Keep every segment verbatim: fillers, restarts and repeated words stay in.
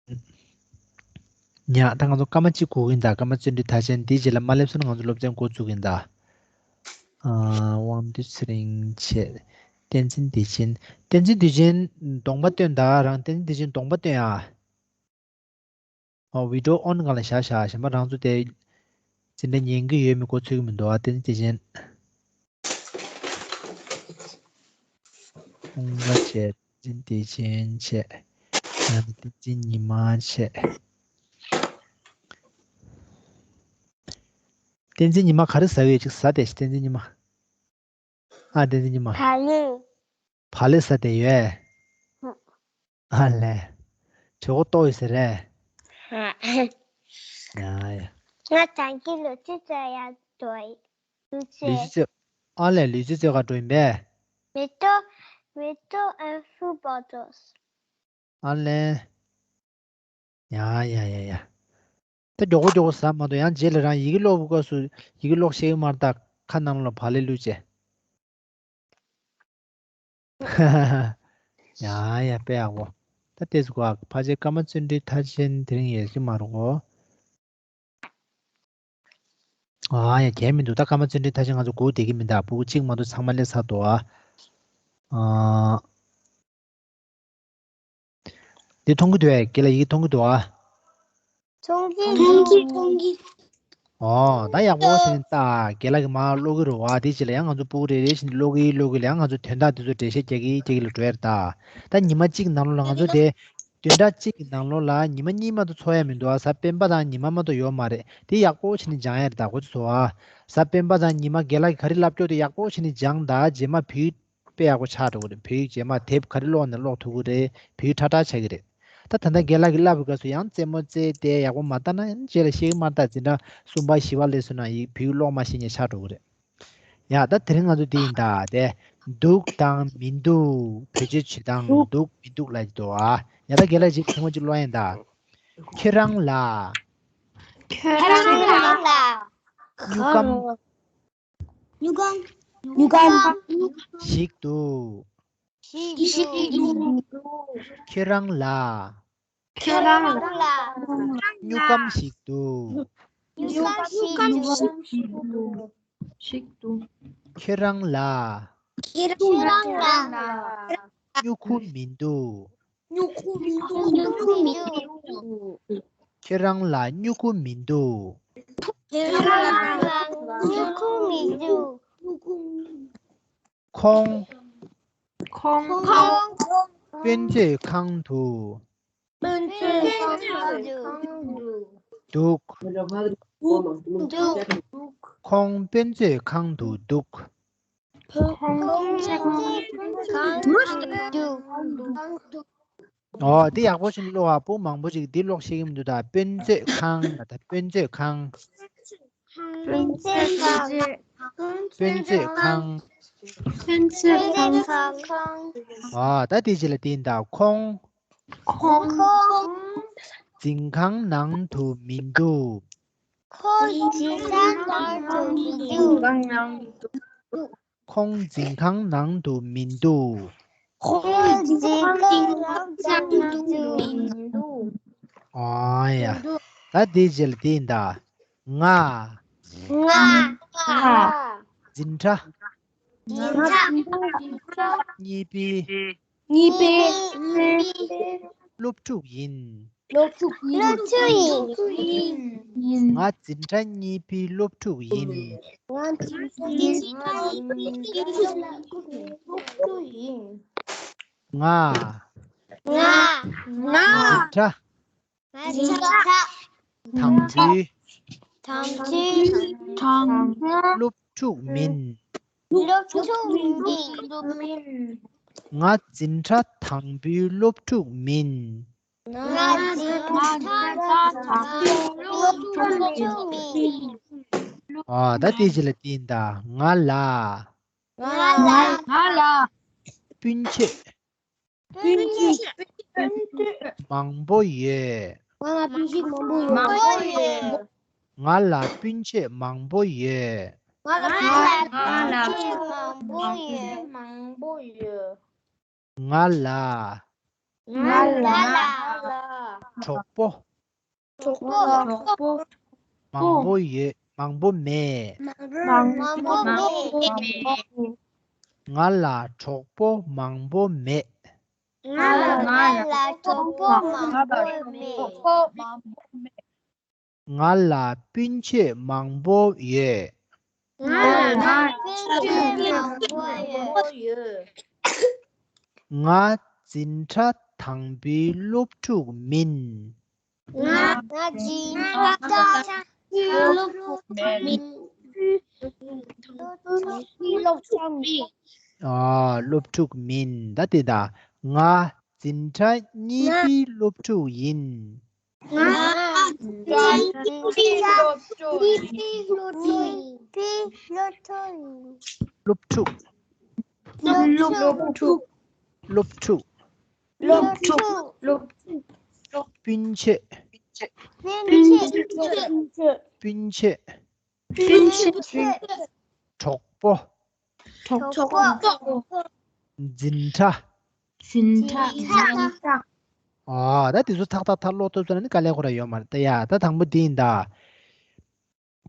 ཉ། ད་ང་ཚོ་སྐར་མ་གཅིག་འགོར་གྱིན་གདའ། སྐར་མ་བརྩོན་འགྲུས་མཐར་ཕྱིན་འདི་རྗེས་ལ་མ་སླེབས་སོང་ན་ང་ཚོ་སློབ་ཚན་འགོ་བཙུགས་གྱིན་གདའ། ཨ། དབང་འདུས་ཚེ་རིང་བྱས། བསྟན་འཛིན་བདེ་ཆེན། བསྟན་འཛིན་བདེ་ཆེན་གདོང་པ་སྟོན་ད། རང་བསྟན་འཛིན་བདེ་ཆེན་གདོང་པ་སྟོན་ཨ། ཨོ། བི་ཌི་ཡོ་ཨོན་སྒང་ལ་བཞག་བཞག་གཞན་པ་རང་ཚོ་དེ་ཅི་འདྲ་ཉན་གྱི་ཡོད་མེད་མགོ་ཚོད་ཀྱི་མི་འདུག་ཨ། བསྟན་འཛིན་བདེ་ཆེན། ཁོང་ལ་བྱས། བསྟན་འཛིན་བདེ་ཆེན་བྱས། ཡང་ན་བསྟན་འཛིན་ཉི་མ་བྱས། བསྟན་འཛིན་ཉི་མ་ག་རེ་ཟ་གི་ཡོད། ཅིག་ཟ་དེ། བསྟན་འཛིན་ཉི་མ། ཨ། བསྟན་འཛིན་ཉི་མ། བག་ལེབ། བག་ལེབ་ཟ་དེ་ཡོད། ཧ། ཨ་ལས། གྲོད་ཁོག་ལྟོགས་ཡོད་ཟེར་རེད། ཧ། ཡ་ཡ། ང་ད་གིན་ལུས་རྩལ་རྩེ་ཡག་འགྲོ་ཡི། ལུས་རྩལ། ལུས་རྩལ་རྩེ། ཨ་ལས། ལུས་རྩལ་རྩེ་ག་འགྲོ་ཡིན་པས། We do, we do a football toss. ཨ་ལས། ཡ་ཡ་ཡ་ཡ། ད་མགྱོགས་པོ་མགྱོགས་པོ་ཟ་མ་གཏོགས། ཡང་རྗེས་ལ་རང་ཡི་གེ་ཀློག་པའི་སྐབས་སུ་ཡི་གེ་ཀློག་ཤེས་ཀྱི་མ་རེད་ད། ཁ་ནང་ལ་བག་ལེབ་བླུགས་བྱས། ཡ་ཡ། དཔེ་ཡག་པོ། ད་ལྟས་སུ་གོ། ཕལ་ཆེར་སྐར་མ་བརྩོན་འགྲུས་མཐར་ཕྱིན་དེ་རིང་ཡོད་ཀྱི་མ་རེད་གོ། ཨ་ཡ། གལ་མི་འདུག་ད་སྐར་མ་བརྩོན་འགྲུས་མཐར་ཕྱིན་ང་ཚོ་སྒུག་བསྡད་ཀྱི་མི་འདུག་ཕྲུ་གུ་གཅིག་མ་གཏོགས་ཚང་མ་སླེབས་ཚར་འདུག་ཨ། ཨ། འདི་མཐོང་གི་འདུག་གས། རྒན་ལགས་ཡི་གེ་མཐོང་གི་འདུག་ཨ། མཐོང་གི་འདུག་མཐོང་གི། ཨོ། ད་ཡག་པོ་བྱས་ནས་ལྟ། རྒན་ལགས་ཀྱིས་མར་ཀློག་གི་རེད་བ། དེའི་རྗེས་ལ་ཡང་ང་ཚོ་ཕྲུ་གུ་རེ་རེ་བཞིན་ཀློག་གི་ཀློག་གི་ལ་ཡང་ང་ཚོ་དོན་དག་འདི་ཚོ་འགྲེལ་བཤད་རྒྱག་གི་རྒྱག་གི་ལ་འགྲོ་ཡ་རེད་ད། ད་ཉི་མ་གཅིག་ནང་ལོགས་ལ་ང་ཚོ་དེ་བདུན་ཕྲག་གཅིག་གི་ནང་ལོགས་ལ་ཉི་མ་གཉིས་མ་གཏོགས་འཚོགས་ཡ་མི་འདུག་ཨ། གཟའ་སྤེན་པ་དང་ཉི་མ་མ་གཏོགས་ཡོད་མ་རེད། དེ་ཡག་པོ་བྱས་ནས་སྦྱང་ཡ་རེད་ད། གོ་ཚོད་སོང་ཨ། གཟའ་སྤེན་པ་དང་ཉི་མ་རྒན་ལགས་ཀྱིས་ག་རེ་བསླབ་ཀྱོག་དེ་ཡག་པོ་བྱས་ནས་སྦྱང་ད། རྗེས་མ་བོད་དཔེ་ཡག་པོ་ཆགས་འགྲོ་གི་རེད། བོད་ཡིག་རྗེས་མ་དེབ་ག་རེ་ཀློག་ནས་ཀློག་ཐུབ་ཀྱི་རེད། བོད་ཡིག་ཁྲ་ཁྲ་ཆགས་ཀྱི་རེད། ད་ད་ལྟ་རྒན་ལགས་ཀྱིས་བསླབ་པའི་སྐབས་སུ་ཡང་རྩེད་མོ་རྩེས་ཏེ་ཡག་པོ་མ་ལྟ་ན་ཡང་རྗེས་ལ་ཤེས་ཀྱི་མ་རེད་ད། འཛིན་གྲྭ་གསུམ་པ་བཞི་པ་སླེབས་སོང་ན་ཡིག་བོད་ཡིག་ཀློག་མ་ཤེས་མཁན་ཆགས་འགྲོ་གི་རེད། ཡ། ད་དེ་རིང་ང་ཚོ་འདི་ཡིན་ད། དེ་འདུག་དང་མི་འདུག་བེད་སྤྱོད་བྱེད་སྟངས། འདུག་མི་འདུག་ལབ་ཀྱི་འདུག་ཨ། ཡ། ད་རྒན་ལགས་ཅིག་ཐེངས་མ་གཅིག་ཀློག་ཡིན་ད། ཁྱེད་རང་ལ། ཁྱེད་རང་ལ། སྨྱུག་སྒམ། སྨྱུག་སྒམ། སྨྱུག་སྒམ་ཞིག་འདུག་ཞིག་འདུག་ཁྱེད་རང་ལ། ཁྱེད་རང་ལ། སྨྱུག་སྒམ་ཞིག་འདུག་སྨྱུག་སྒམ་ཞིག་འདུག་ཁྱེད་རང་ལ། ཁྱེད་རང་ལ། སྨྱུ་གུ་མི་འདུག་སྨྱུ་གུ་མི་འདུག་ཁྱེད་རང་ལ་སྨྱུ་གུ་མི་འདུག་ཁྱེད་རང་ལ་སྨྱུ་གུ་མི་འདུག་ཁོང་། ཁོང་། ཁོང་། དཔེ་མཛོད་ཁང་དུ། དཔེ་མཛོད་ཁང་དུ། འདུག་འདུག་ཁོང་དཔེ་མཛོད་ཁང་དུ་འདུག་ཁོང་དཔེ་མཛོད་ཁང་དུ་འདུག་ཨོ། འདི་ཡག་པོ་ཞིག་ཀློག་ཨ། ཕྲུ་གུ་མང་པོ་ཞིག་འདི་ཀློག་ཤེས་ཀྱི་མི་འདུག་ད་དཔེ་མཛོད་ཁང་ལ། ད་དཔེ་མཛོད་ཁང་། དཔེ་མཛོད་ཁང་། དཔེ་མཛོད་ཁང་། དཔེ་མཛོད་ཁང་། ཨོ། ད་དེའི་རྗེས་ལ་འདི་ཡིན་ད། ཁོང་། ཁོང་། འཛིན་ཁང་ནང་དུ་མི་འདུག་ཁོང་འཛིན་ཁང་ནང་དུ་མི་འདུག་ཁོང་འཛིན་ཁང་ནང་དུ་མི་འདུག་ཁོང་འཛིན་ཁང་ནང་དུ་མི་འདུག་ཨོ་ཡ། ད་དེའི་རྗེས་ལ་འདི་ཡིན་ད། ང་། ང་། འཛིན་གྲྭ་གཉིས་པའི་གཉིས་པའི་སློབ་ཕྲུག་ཡིན། སློབ་ཕྲུག་ཡིན། ང་འཛིན་གྲྭ་གཉིས་པའི་སློབ་ཕྲུག་ཡིན། ང་འཛིན་གྲྭ་གཉིས་པའི་སློབ་ཕྲུག་ཡིན། ང་། ང་། ང་། འཛིན་གྲྭ། འཛིན་གྲྭ། དང་པོའི། དང་པོའི། སློབ་ཕྲུག་མིན། སློབ་ཕྲུག་མིན། ང་འཛིན་གྲྭ་དང་པོའི་སློབ་ཕྲུག་མིན། ང་འཛིན་གྲྭ་དང་པོའི་སློབ་ཕྲུག་མིན། ཨ། ད་དེའི་རྗེས་ལ་འདི་ཡིན་ད། ང་ལ། ང་ལ། ང་ལ། སྤུན་མཆེད། སྤུན་མཆེད། མང་པོ་ཡོད། ང་ལ་སྤུན་མཆེད་མང་པོ་ཡོད། ང་ལ་སྤུན་མཆེད་མང་པོ་ཡོད། ང་ལ་སྤུན་མཆེད་མང་པོ་ཡོད། མང་པོ་ཡོད། ང་ལ། ང་ལ། གྲོགས་པོ། གྲོགས་པོ། གྲོགས་པོ། མང་པོ་ཡོད། མང་པོ་མེད། མང་པོ་མང་པོ་མེད། མེད། ང་ལ་གྲོགས་པོ་མང་པོ་མེད། ང་ལ་ང་ལ་གྲོགས་པོ་མང་པོ་མེད། ང་ལ་སྤུན་མཆེད་མང་པོ་ཡོད། ང་ལ་ང་ལ་སྤུན་མཆེད་མང་པོ་ཡོད། ང་འཛིན་གྲྭ་དང་པོའི་སློབ་ཕྲུག་མིན། ང་ང་འཛིན་གྲྭ་དང་པོའི་སློབ་ཕྲུག་མིན། སློབ་ཕྲུག་མིན། ཨ། སློབ་ཕྲུག་མིན། ད་དེ་ད། ང་འཛིན་གྲྭ་གཉིས་པའི་སློབ་ཕྲུག་ཡིན། ང་འཛིན་གྲྭ་གཉིས་པའི་སློབ་ཕྲུག་ཡིན། སློབ་ཕྲུག་སློབ་ཕྲུག་སློབ་ཕྲུག་སློབ་ཕྲུག་སློབ་ཕྲུག་སློབ་ཕྲུག་སློབ་ཕྲུག་སྤུན་མཆེད། སྤུན་མཆེད། སྤུན་མཆེད། སྤུན་མཆེད། སྤུན་མཆེད། གྲོགས་པོ། གྲོགས་པོ། འཛིན་གྲྭ། འཛིན་གྲྭ། འཛིན་གྲྭ། ཨ། ད་དེ་ཚོ་ཏག་ཏག་ཏག་ཀློག་ཐུབ་སོང་ན་ནི་དཀའ་ལས་ཁོ་རང་ཡོད་མ་རེད་ད། ཡ། ད་དང་པོ་འདི་ཡིན་ད།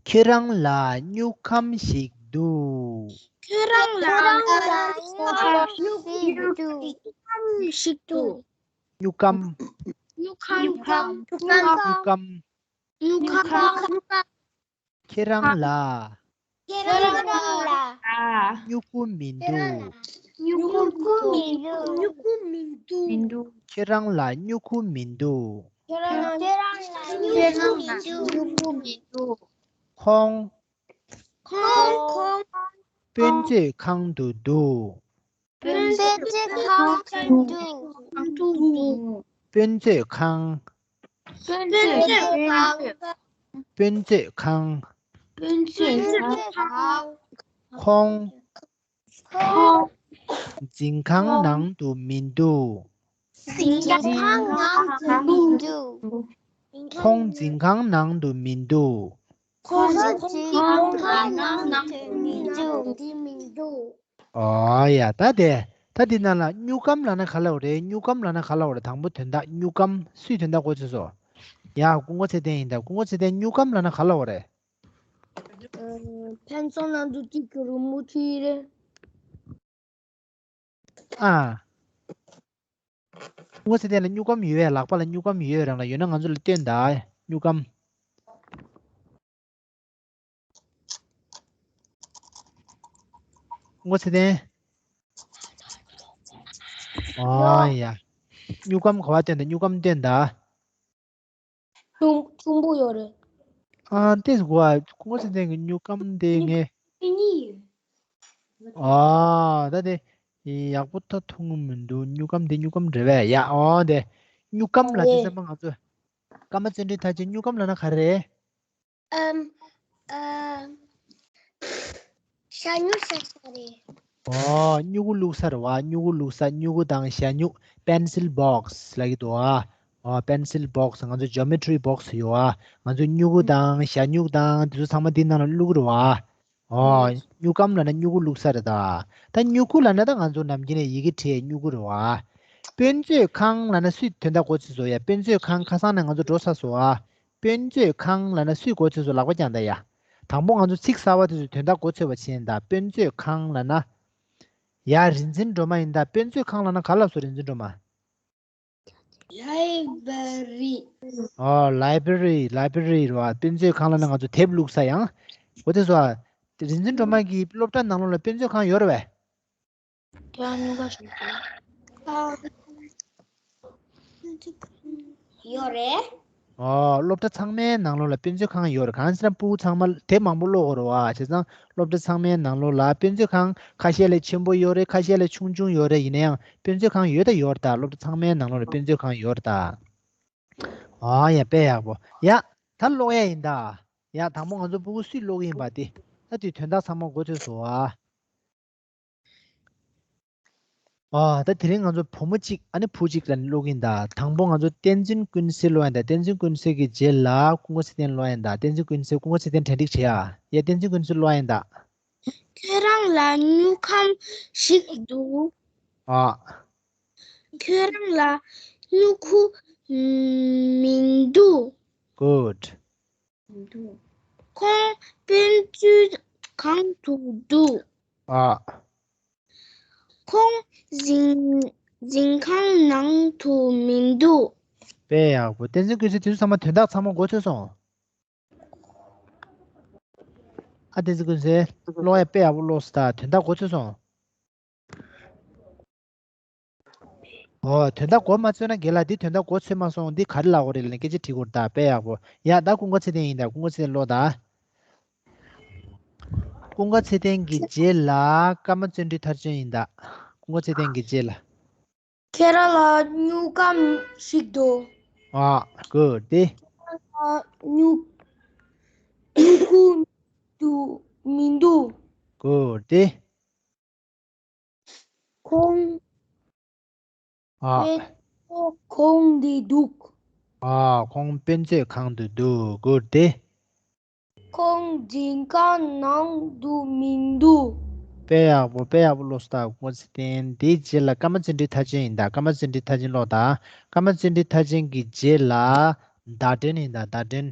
ཁྱེད་རང་ལ་སྨྱུག་ཁམ་ཞིག་འདུག་ཁྱེད་རང་ལ་སྨྱུག་ཁམ་ཞིག་འདུག་སྨྱུག་ཁམ། སྨྱུག་ཁམ། སྨྱུག་ཁམ། སྨྱུག་ཁམ། སྨྱུག་ཁམ། ཁྱེད་རང་ལ། ཁྱེད་རང་ལ། སྨྱུ་གུ་མི་འདུག་སྨྱུ་གུ་མི་འདུག་སྨྱུ་གུ་མི་འདུག་ཁྱེད་རང་ལ་སྨྱུ་གུ་མི་འདུག་ཁྱེད་རང་ལ་སྨྱུ་གུ་མི་འདུག་ཁོང་། ཁོང་། ཁོང་། དཔེ་མཛོད་ཁང་དུ་འདུག་དཔེ་མཛོད་ཁང་དུ་འདུག་དཔེ་མཛོད་ཁང་། དཔེ་མཛོད་ཁང་། དཔེ་མཛོད་ཁང་། དཔེ་མཛོད་ཁང་། ཁོང་། ཁོང་། འཛིན་ཁང་ནང་དུ་མི་འདུག་འཛིན་ཁང་ནང་དུ་མི་འདུག་ཁོང་འཛིན་ཁང་ནང་དུ་མི་འདུག་ཁོང་འཛིན་ཁང་ནང་དུ་མི་འདུག་འདི་མི་འདུག་ཨོ་ཡ། ད་དེ། ད་འདི་ནང་ལ་སྨྱུག་སྒམ་ལབ་ན་ག་ལབ་རེད། སྨྱུག་སྒམ་ལབ་ན་ག་ལབ་རེད། དང་པོ་དོན་དག་སྨྱུག་སྒམ་སུས་དོན་དག་གོ་ཚོད་སོང་། ཡ། སྐུ་ངོ་ཚེ་བརྟན་ཡིན་ད། སྐུ་ངོ་ཚེ་བརྟན། སྨྱུག་སྒམ་ལབ་ན་ག་ལབ་རེད། ཕན་ཚུན་ནང་དུ་གཅིག་གི་རུ་མུ་ཁྲི་རེད། ཨ། སྐུ་ངོ་ཚེ་བརྟན་ལ་སྨྱུག་སྒམ་ཡོད་པས། ལག་པ་ལ་སྨྱུག་སྒམ་ཡོད་རང་ལ། ཡོད་ན་ང་ཚོ་ལ་སྟོན་ད། སྨྱུག་སྒམ། སྐུ་ངོ་ཚེ་བརྟན། ཨོ་ཡ། སྨྱུག་སྒམ་ག་པར་སྟོན་ད། སྨྱུག་སྒམ་སྟོན་ད། ཆུང་ཆུང་པོ་ཡོད་རེད། ཨ། དེ་གོ་ཨ། སྐུ་ངོ་ཚེ་བརྟན་གྱི་སྨྱུག་སྒམ་དེ་ངས། དེ་གཉིས་ཡོད། ཨ། ད་དེ་ཡག་པོ་ད་མཐོང་གི་མི་འདུག་སྨྱུག་སྒམ་དེ་སྨྱུག་སྒམ་རེད་པས། ཡ། ཨོ་དེ། སྨྱུག་སྒམ་ལབ་དུས་ཙམ་པ་ང་ཚོ་ཀརྨ་བརྩོན་འགྲུས་མཐར་ཕྱིན། སྨྱུག་སྒམ་ལབ་ན་ག་རེ་རེད། ཨམ། ཨ། ཞྭ་སྨྱུག་ཟེར་ས་རེད། ཨོ། སྨྱུ་གུ་བླུགས་ས་རེད་པ། སྨྱུ་གུ་བླུགས་ས། སྨྱུ་གུ་དང་ཞྭ་སྨྱུག pencil box ལབ་ཀྱི་འདུག་པ། ཨོ། pencil box ང་ཚོ་geometry box ཡོད་པ། ང་ཚོ་སྨྱུ་གུ་དང་ཞྭ་སྨྱུག་དང་དེ་ཚོ་ཚང་མ་འདི་ནང་ལ་བླུགས་ཀྱི་རེད་པ། ཨོ། སྨྱུག་སྒམ་ལབ་ན་སྨྱུ་གུ་བླུགས་ས་རེད་ད། ད་སྨྱུ་གུ་ལབ་ན་ད་ང་ཚོ་ནམ་རྒྱུན་ནས་ཡི་གེ་བྲིས་སྨྱུ་གུ་རེད་པ། དཔེ་མཛོད་ཁང་ལབ་ན་སུས་དོན་དག་གོ་ཚོད་སོང་ཡ། དཔེ་མཛོད་ཁང་ཁ་སང་ནས་ང་ཚོ་འགྲོ་ཚར་སོང་ཨ། དཔེ་མཛོད་ཁང་ལབ་ན་སུས་གོ་ཚོད་སོང་། ལག་པ་བརྐྱངས་ད་ཡ། དང་པོ་ང་ཚོ་ཚིག་གསར་པ་དེ་ཚོའི་དོན་དག་གོ་ཚོད་པ་བྱས་ཡིན་ད། དཔེ་མཛོད་ཁང་ལབ་ན། ཡ། རིག་འཛིན་སྒྲོལ་མ་ཡིན་ད། དཔེ་མཛོད་ཁང་ལབ་ན་ག་ལབ་སོང་། རིག་འཛིན་སྒྲོལ་མ། Library། ཨོ། library library རེད་པ། དཔེ་མཛོད་ཁང་ལབ་ན་ང་ཚོ་དེབ་བླུགས་ས་ཡང་། འོ་དེ་སོང་ཨ། རིག་འཛིན་སྒྲོལ་མ་གི་སློབ་གྲྭ་ནང་ལོགས་ལ་དཔེ་མཛོད་ཁང་ཡོད་རེད་པས། ཡོད་རེད། ཨོ། སློབ་གྲྭ་ཚང་མའི་ནང་ལོགས་ལ་དཔེ་མཛོད་ཁང་ཡོད་རེད། གང་ཟེར་ན་སྤུ་གུ་ཚང་མ་དེབ་མང་པོ་ཀློག་དགོས་རེད་པ། བྱས་ཙང་སློབ་གྲྭ་ཚང་མའི་ནང་ལོགས་ལ་དཔེ་མཛོད་ཁང་ཁ་ཤས་ལ་ཆེན་པོ་ཡོད་རེད། ཁ་ཤས་ལ་ཆུང་ཆུང་ཡོད་རེད། ཡིན་ན་ཡང་དཔེ་མཛོད་ཁང་ཡོད་ད་ཡོད་རེད་ད། སློབ་གྲྭ་ཚང་མའི་ནང་ལོགས་ལ་དཔེ་མཛོད་ཁང་ཡོད་རེད་ད། ཨ་ཡ། དཔེ་ཡག་པོ་ཡ། ད་ཀློག་ཡ་ཡིན་ད། ཡ། དང་པོ་ང་ཚོ་སྤུ་གུ་སུས་ཀློག་གི་ཡིན་པ་དེ། ད་དེའི་དོན་དག་ཚང་མ་གོ་ཚོད་སོང་ཨ། ཨ། ད་དེ་རིང་ང་ཚོ་བུ་མོ་གཅིག་ཨ་ནི་བུ་གཅིག་ལ་ནི་ཀློག་གི་ཡིན་ད། དང་པོ་ང་ཚོ་བསྟན་འཛིན་ཀུན་གསལ་ཀློག་ཡ་ཡིན་ད། བསྟན་འཛིན་ཀུན་གསལ་གྱི་རྗེས་ལ་སྐུ་ངོ་ཚེ་བརྟན་ཀློག་ཡ་ཡིན་ད། བསྟན་འཛིན་ཀུན་གསལ། སྐུ་ངོ་ཚེ་བརྟན་གྲ་སྒྲིག་བྱེད་ཨ། ཡ། བསྟན་འཛིན་ཀུན་གསལ་ཀློག་ཡ་ཡིན་ད། ཁྱེད་རང་ལ་སྨྱུག་ཁམ་ཞིག་འདུག་ཨ། ཁྱོད་རང་ལ་སྨྱུ་གུ་ མི་འདུག Good. ཁོང་དཔེ་མཛོད་ཁང་དུ་འདུག་ཨ། ཁོང་གཟིམ་གཟིམ་ཁང་ནང་དུ་མི་འདུག་དཔེ་ཡག་པོ། བསྟན་འཛིན་ཀུན་གསལ། དེ་ཚོ་ཚང་མ་དོན་དག་ཚང་མ་མགོ་ཚོས་སོང་། ཨ། བསྟན་འཛིན་ཀུན་གསལ། ཀློག་ཡ་དཔེ་ཡག་པོ་ཀློག་སོང་ད། དོན་དག་མགོ་ཚོས་སོང་། ཨོ། དོན་དག་མགོ་མ་ཚོས་ན་རྒན་ལགས། འདི་དོན་དག་མགོ་ཚོས་མ་སོང་། འདི་ག་རེ་ལབ་དགོས་རེད་ལབ་ནས་སྐད་ཆ་དྲི་དགོས་རེད་ད། དཔེ་ཡག་པོ། ཡ་ད་ཀུན་དགའ་ཚེ་བརྟན་ཡིན་ད། ཀུན་དགའ་ཚེ་བརྟན་ཀློག་ད། ཀུན་དགའ་ཚེ་བརྟན་གྱི་རྗེས་ལ་ཀརྨ་བརྩོན་འགྲུས་མཐར་ཕྱིན་ཡིན་ད། ཀུན་དགའ་ཚེ་བརྟན་གྱི་རྗེས་ལ། ཁྱེད་རང་ལ་སྨྱུག་ཁམ་ཞིག་འདུག་ཨ། Good. དེ། ཁྱེད་རང་ལ་སྨྱུག་སྨྱུ་གུ་འདུག་མི་འདུག Good. དེ། ཁོང་ཨ། དཔེ་མཛོད་ཁང་དུ་འདུག་ཨ། ཁོང་དཔེ་མཛོད་ཁང་དུ་འདུག Good. དེ། ཁོང་གཟིམ་ཁང་ནང་དུ་མི་འདུག་དཔེ་ཡག་པོ། དཔེ་ཡག་པོ་ཀློག་སོང་ད། ཀུན་དགའ་ཚེ་བརྟན། དེའི་རྗེས་ལ་ཀརྨ་བརྩོན་འགྲུས་མཐར་ཕྱིན་ཡིན་ད། ཀརྨ་བརྩོན་འགྲུས་མཐར་ཕྱིན་ཀློག་ད། ཀརྨ་བརྩོན་འགྲུས་མཐར་ཕྱིན་གྱི་རྗེས་ལ་བརྡ་འདྲེན་ཡིན་ད། བརྡ་འདྲེན།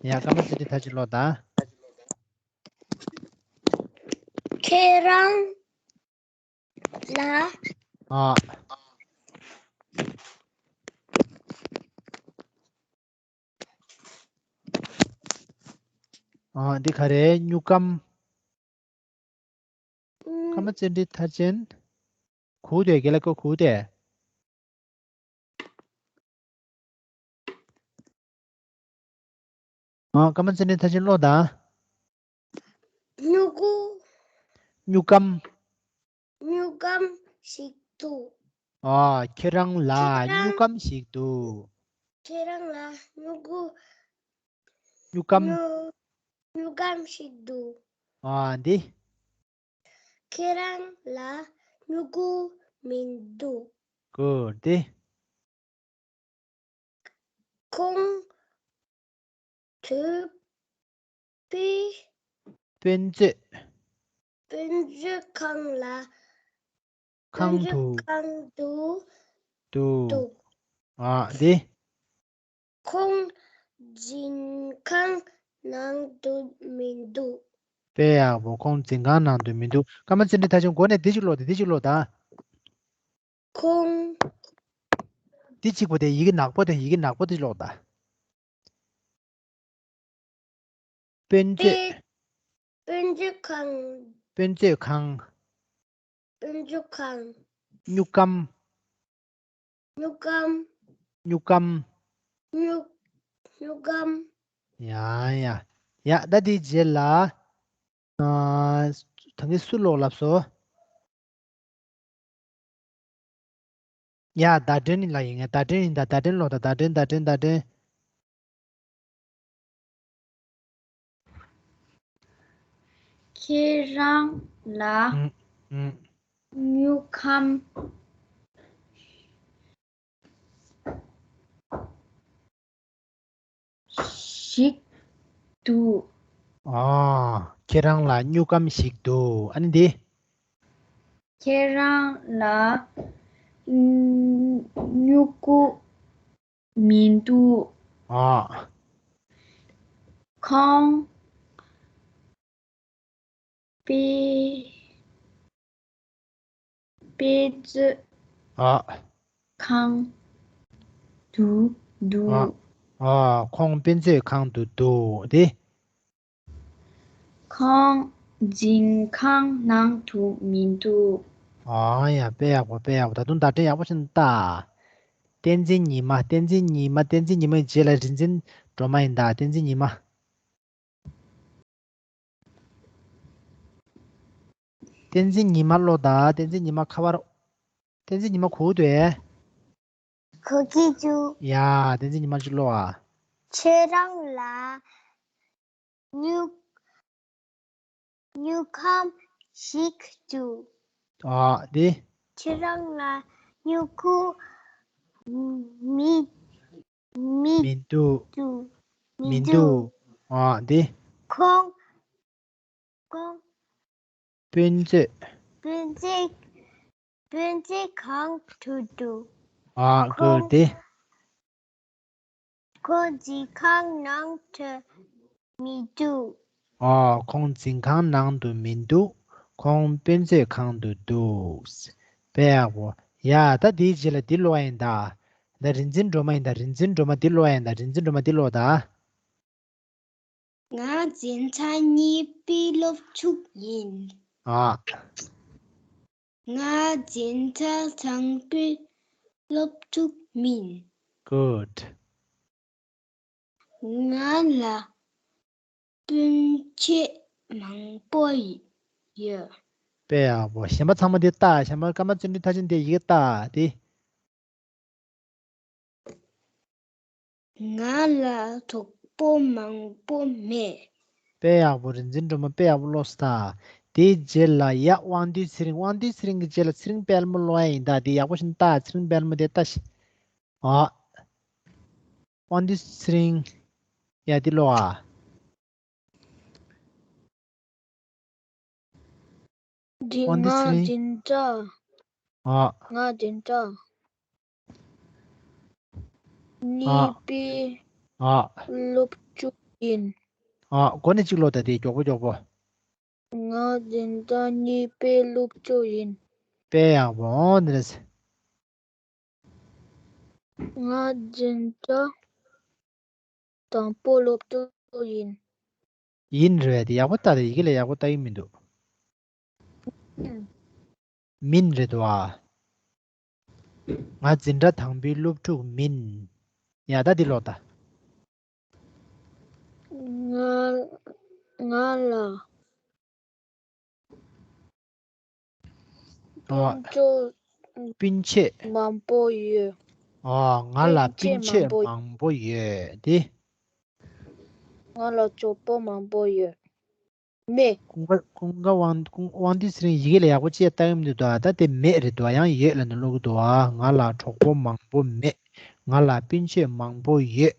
ཡ། ཀརྨ་བརྩོན་འགྲུས་མཐར་ཕྱིན་ཀློག་ད། ཁྱེད་རང་ལ། ཨ། ཨ། འདི་ག་རེ། སྨྱུག་ཁམ། ཨུམ། ཀརྨ་བརྩོན་འགྲུས་མཐར་ཕྱིན། གུག་དེ་རྒན་ལགས་ཀྱིས་གུག་དེ། ཨ། ཀརྨ་བརྩོན་འགྲུས་མཐར་ཕྱིན་ཀློག་དང་། སྨྱུ་གུ། སྨྱུག་ཁམ། སྨྱུག་ཁམ་ཞིག་འདུག་ཨ། ཁྱེད་རང་ལ་ཁྱེད་རང་སྨྱུག་ཁམ་ཞིག་འདུག་ཁྱེད་རང་ལ་སྨྱུ་གུ། སྨྱུག་ཁམ། སྨྱུ་སྨྱུག་ཁམ་ཞིག་འདུག་ཨ། འདི། ཁྱེད་རང་ལ་སྨྱུ་གུ་མི་འདུག Good. དེ། ཁོང་དུ་དཔེ་དཔེ་མཛོད། དཔེ་མཛོད་ཁང་ལ། ཁང་དུ། དཔེ་མཛོད་ཁང་དུ་དུ། འདུག་ཨ། དེ། ཁོང་གཟིམ་ཁང་ནང་དུ་མི་འདུག་དཔེ་ཡག་པོ། ཁོང་གཟིམ་ཁང་ནང་དུ་མི་འདུག་ཀརྨ་བརྩོན་འགྲུས་མཐར་ཕྱིན། མགོ་ནས་འདི་གཅིག་ཀློག་དང་། འདི་གཅིག་ཀློག་དང་། ཁོང་། འདི་གཅིག་པོ་དེ་ཡི་གེ་ནག་པོ་དེ། ཡི་གེ་ནག་པོ་དེ་ཀློག་དང་། དཔེ་མཛོད། དཔེ་དཔེ་མཛོད་ཁང་། དཔེ་མཛོད་ཁང་། དཔེ་མཛོད་ཁང་། སྨྱུག་ཁམ། སྨྱུག་ཁམ། སྨྱུག་ཁམ། སྨྱུག་སྨྱུག་ཁམ། ཡ་ཡ། ཡ། ད་དེའི་རྗེས་ལ། ཨ། ད་གིན་སུ་ཀློག་ལབ་སོང་། ཡ། བརྡ་འདྲེན་ལ་ཡིན་ངེས། བརྡ་འདྲེན་ཡིན་ད། བརྡ་འདྲེན་ཀློག་དང་། བརྡ་འདྲེན། བརྡ་འདྲེན། བརྡ་འདྲེན། ཁྱེད་རང་ལ། ཨུམ། ཨུམ། སྨྱུག་ཁམ་ཞིག་འདུག་ཨ། ཁྱེད་རང་ལ་སྨྱུག་ཁམ་ཞིག་འདུག་ཨ་ནི་འདི། ཁྱེད་རང་ལ་སྨྱུ་གུ་མི་འདུག་ཨ། ཁོང་དཔེ་དཔེ་མཛོད་ཨ། ཁང་དུ་འདུག་ཨ། ཨ། ཁོང་དཔེ་མཛོད་ཁང་དུ་འདུག་དེ། ཁོང་གཟིམ་ཁང་ནང་དུ་མི་འདུག་ཨ་ཡ། དཔེ་ཡག་པོ། དཔེ་ཡག་པོ། ད་དུང་བརྡ་འདྲེན་ཡག་པོ་ཞིག་ད། བསྟན་འཛིན་ཉི་མ། བསྟན་འཛིན་ཉི་མ། བསྟན་འཛིན་ཉི་མའི་རྗེས་ལ་རིག་འཛིན་སྒྲོལ་མ་ཡིན་ད། བསྟན་འཛིན་ཉི་མ། བསྟན་འཛིན་ཉི་མ་ཀློག་དང་། བསྟན་འཛིན་ཉི་མ་ཁ་པར། བསྟན་འཛིན་ཉི་མ་གུག་དེ། གུག་གི་ཅུ། ཡ། བསྟན་འཛིན་ཉི་མ་ཅིག་ཀློག་ཨ། ཁྱེད་རང་ལ་སྨྱུག་སྨྱུག་ཁམ་ཞིག་འདུག་ཨ། དེ། ཁྱེད་རང་ལ་སྨྱུ་གུ་མི་མི་མི་འདུག་མི་མི་འདུག་འདུག་ཨ། དེ། ཁོང་ཁོང་དཔེ་མཛོད། དཔེ་མཛོད་དཔེ་མཛོད་ཁང་དུ་འདུག་ཨ། ཁོང་དེ། ཁོང་འཛིན་ཁང་ནང་དུ་མི་འདུག་ཨོ། ཁོང་འཛིན་ཁང་ནང་དུ་མི་འདུག་ཁོང་དཔེ་མཛོད་ཁང་དུ་འདུག་དཔེ་ཡག་པོ། ཡ། ད་འདིའི་རྗེས་ལ་འདི་ཀློག་ཡ་ཡིན་ད། ད་རིག་འཛིན་སྒྲོལ་མ་ཡིན་ད། རིག་འཛིན་སྒྲོལ་མ་འདི་ཀློག་ཡ་ཡིན་ད། རིག་འཛིན་སྒྲོལ་མ་འདི་ཀློག་ད། ང་འཛིན་གྲྭ་གཉིས་པའི་སློབ་ཕྲུག་ཡིན། ཨ། ང་འཛིན་གྲྭ་དང་པོའི་སློབ་ཕྲུག་མིན། Good. ང་ལ་སྤུན་མཆེད་མང་པོ་ཡོད། དཔེ་ཡག་པོ། གཞན་པ་ཚང་མ་འདི་ལྟ། གཞན་པ་ཀརྨ་བརྩོན་འགྲུས་མཐར་ཕྱིན་དེ་ཡི་གེ་ལྟ་དེ། ང་ལ་གྲོགས་པོ་མང་པོ་མེད། དཔེ་ཡག་པོ། རིག་འཛིན་སྒྲོལ་མ་དཔེ་ཡག་པོ་ཀློག་སོང་ད། དེའི་རྗེས་ལ་ཡ་དབང་འདུས་ཚེ་རིང་། དབང་འདུས་ཚེ་རིང་གི་རྗེས་ལ་ཚེ་རིང་དཔལ་མོ་ཀློག་ཡ་ཡིན་ད། དེ་ཡག་པོ་ཞིག་ལྟ། ཚེ་རིང་དཔལ་མོ་དེ་ལྟ་ཞིག་ཨ། དབང་འདུས་ཚེ་རིང་། ཡ་དེ་ཀློག་ཨ། འདི་དབང་འདུས་ཚེ་ང་རིང་། འཛིན་གྲྭ། ཨ། ང་འཛིན་གྲྭ་ཨ། གཉིས་པའི་ཨ། སློབ་ཕྲུག་ཡིན། ཨ། འགོ་ནས་གཅིག་ཀློག་ད་དེ་མགྱོགས་པོ་མགྱོགས་པོ། ང་འཛིན་གྲྭ་གཉིས་པའི་སློབ་ཕྲུག་ཡིན། དཔེ་ཡག་པོ། འོང་འདི་རེད། ང་འཛིན་གྲྭ་དང་པོ་སློབ་ཕྲུག་ཡིན། ཡིན་རེད་དེ་ཡག་པོ་ལྟ་དེ་ཡི་གེ་ལ་ཡག་པོ་ལྟ་གི་མི་འདུག་མིན་རེད་དོ་ཨ། ང་འཛིན་གྲྭ་དང་པོའི་སློབ་ཕྲུག་མིན། ཡ་ད་འདི་ཀློག་ད། ང་ང་ལ་ཨ། སྤུན་མཆེད་སྤུན་མཆེད་མང་པོ་ཡོད། ཨ། ང་ལ་སྤུན་སྤུན་མཆེད་མཆེད་མང་པོ་མང་པོ་ཡོད་དེ། ང་ལ་གྲོགས་པོ་མང་པོ་ཡོད། མེད། ཀུན་དགའ་ཀུན་དགའ་དབང་ཀུན་དབང་འདུས་ཚེ་རིང་ཡི་གེ་ལ་ཡག་པོ་ཅིག་ལྟ་གི་མི་འདུག་ད། ད་དེ་མེད་རེད་འདུག་ཡང་ཡོད་ལབ་ནས་ཀློག་གི་འདུག་ཨ། ང་ལ་གྲོགས་པོ་མང་པོ་མེད། ང་ལ་སྤུན་མཆེད་མང་པོ་ཡོད།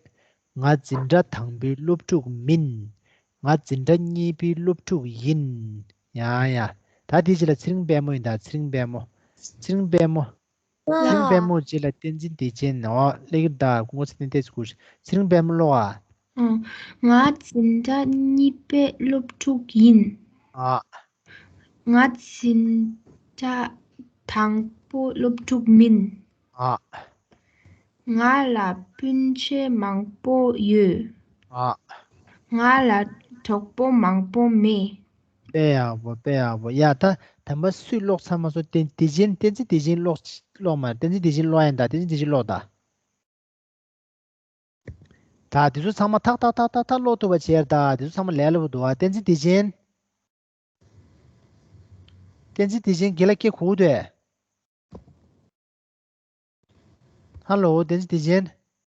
ང་འཛིན་གྲྭ་དང་པོའི་སློབ་ཕྲུག་མིན། ང་འཛིན་གྲྭ་གཉིས་པའི་སློབ་ཕྲུག་ཡིན། ཡ་ཡ། ད་དེའི་རྗེས་ལ་ཚེ་རིང་དཔལ་མོ་ཡིན་ད། ཚེ་རིང་དཔལ་མོ། ཚེ་རིང་དཔལ་མོ། ཚེ་རིང་དཔལ་མོ་རྗེས་ལ་བསྟན་འཛིན་བདེ་ཆེན། འོ་ལེགས་ད་ཀུན་དགའ་ཚེ་རིང་ཏོག་ཙམ་སྒུགས། ཚེ་རིང་དཔལ་མོ་ཀློག་ཨ། ཨང་། ང་འཛིན་གྲྭ་གཉིས་པའི་སློབ་ཕྲུག་ཡིན། ཨ། ང་འཛིན་གྲྭ་དང་པོ་སློབ་ཕྲུག་མིན། ཨ། ང་ལ་སྤུན་མཆེད་མང་པོ་ཡོད། ཨ། ང་ལ་གྲོགས་པོ་མང་པོ་མེད། དཔེ་ཡག་པོ། དཔེ་ཡག་པོ། ཡ་ད་དམ་པ་སུས་ཀློག་ཚར་མ་སོང་། བསྟན་བདེ་ཆེན། བསྟན་འཛིན་བདེ་ཆེན་ཀློག་ཀློག་མ། བསྟན་འཛིན་བདེ་ཆེན་ཀློག་ཡིན་ད། བསྟན་འཛིན་བདེ་ཆེན་ཀློག་ད། ད་དེ་ཚོ་ཚང་མ་ཐག་ཐག་ཐག་ཐག་ཐག་ཀློག་ཐུབ་པ་བྱས་ད། དེ་ཚོ་ཚང་མ་ལས་སླ་པོ་འདུག་ཨ། བསྟན་འཛིན་བདེ་ཆེན། བསྟན་འཛིན་བདེ་ཆེན་རྒན་ལགས་སྐད་གོ་གི་འདུག་ཨ། ཧ་ལོ། བསྟན་འཛིན་བདེ་ཆེན།